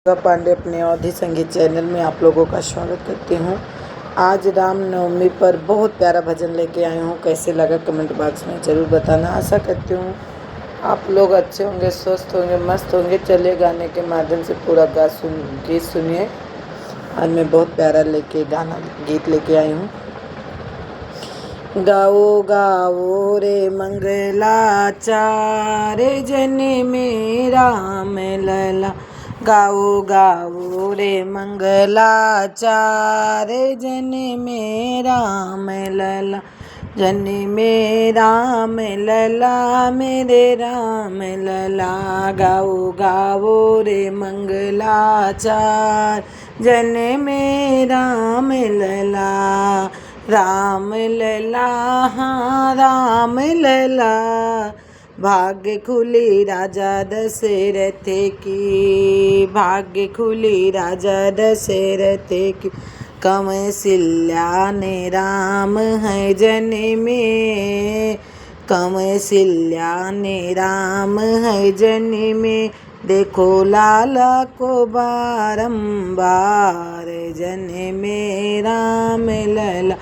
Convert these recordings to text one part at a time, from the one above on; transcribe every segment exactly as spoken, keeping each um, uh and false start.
पांडे अपने अवधी संगीत चैनल में आप लोगों का स्वागत करती हूँ। आज रामनवमी पर बहुत प्यारा भजन लेके आई हूँ, कैसे लगा कमेंट बॉक्स में ज़रूर बताना। आशा करती हूँ आप लोग अच्छे होंगे, स्वस्थ होंगे, मस्त होंगे। चलिए गाने के माध्यम से पूरा गा सुन गीत सुनिए। आज मैं बहुत प्यारा लेके गाना गीत लेके आई हूँ। गाओ गाओ रे मंगलाचार जन में राम लला, गाओ गाओ रे मंगलाचार जन में राम लला, जन में राम लला, मेरे राम लला। गाओ गाओ रे मंगलाचार जन में राम लला, राम लला, हाँ राम लला। भाग्य खुली राजा दशरथ की, भाग्य खुली राजा दशरथ की। कौशल्या ने राम है जन में, कौशल्या ने राम है जन में। देखो लाला को बारंबार जन में राम लला,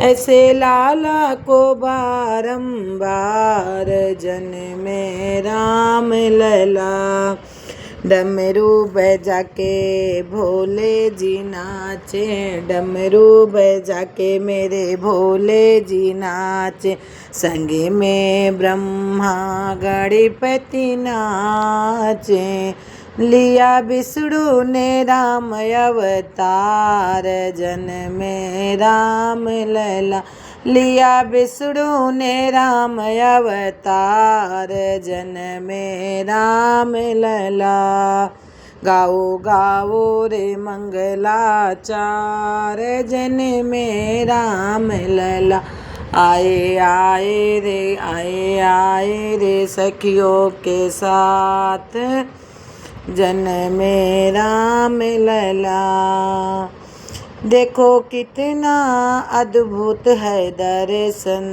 ऐसे लाला को बारंबार जन में राम लला। डमरू बजा के भोले जी नाचे, डमरू बजा के मेरे भोले जी नाचे। संग में ब्रह्मा गणपति नाचे। लिया विष्णु ने राम अवतार जन में राम लला, लिया विष्णु ने राम अवतार जन में राम लला। गाओ गाओ रे मंगलाचार जन में राम लला। आए आए रे, आए आए रे सखियों के साथ जन में राम लला। देखो कितना अद्भुत है दर्शन,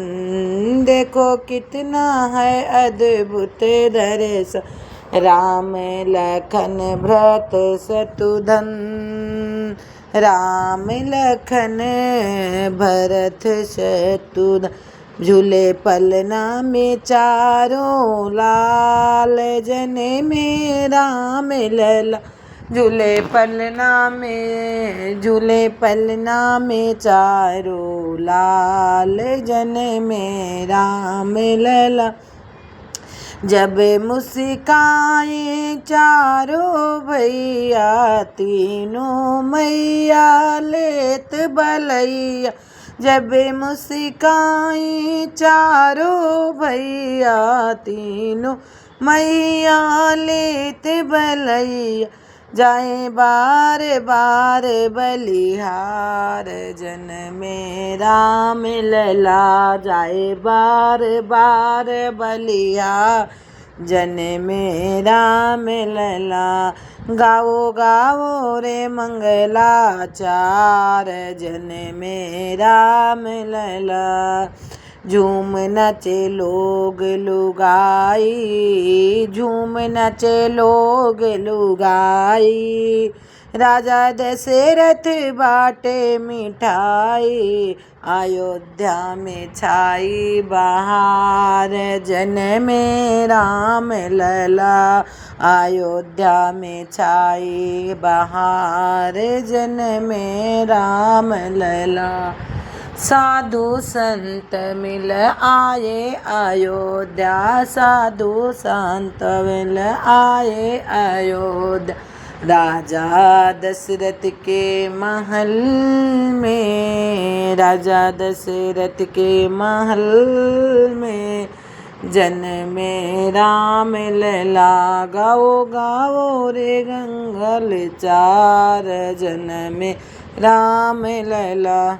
देखो कितना है अद्भुत दर्शन। राम लखन भरत शत्रुघ्न, राम लखन भरत शत्रुघ्न। झूले पलना में चारों लाल जन में राम लला। झूले पलना में, झूले पलना में चारों लाल जन में राम लला। जब मुस्काए चारों भैया तीनों मैया लेत बलैया। जब मुस्काए चारों भैया तीनों मैया लेत बलैया। जाए बार बार बलिहार जन में राम लला, जाए बार बार बलिहार जन में राम लला। गाओ गाओ रे मंगलाचार जन में राम लला। झूम नाचे लोग लुगाई, झूम नाचे लोग लुगाई। राजा दशरथ बाटे मिठाई, अयोध्या में छाई बहार जन में राम लला। अयोध्या में छाई बहार जन में राम लला। साधु संत मिल आए अयोध्या, साधु संत मिल आए अयोध्या। राजा दशरथ के महल में, राजा दशरथ के महल में जन में राम लला। गाओ गाओ रे मंगलाचार जन में राम लला।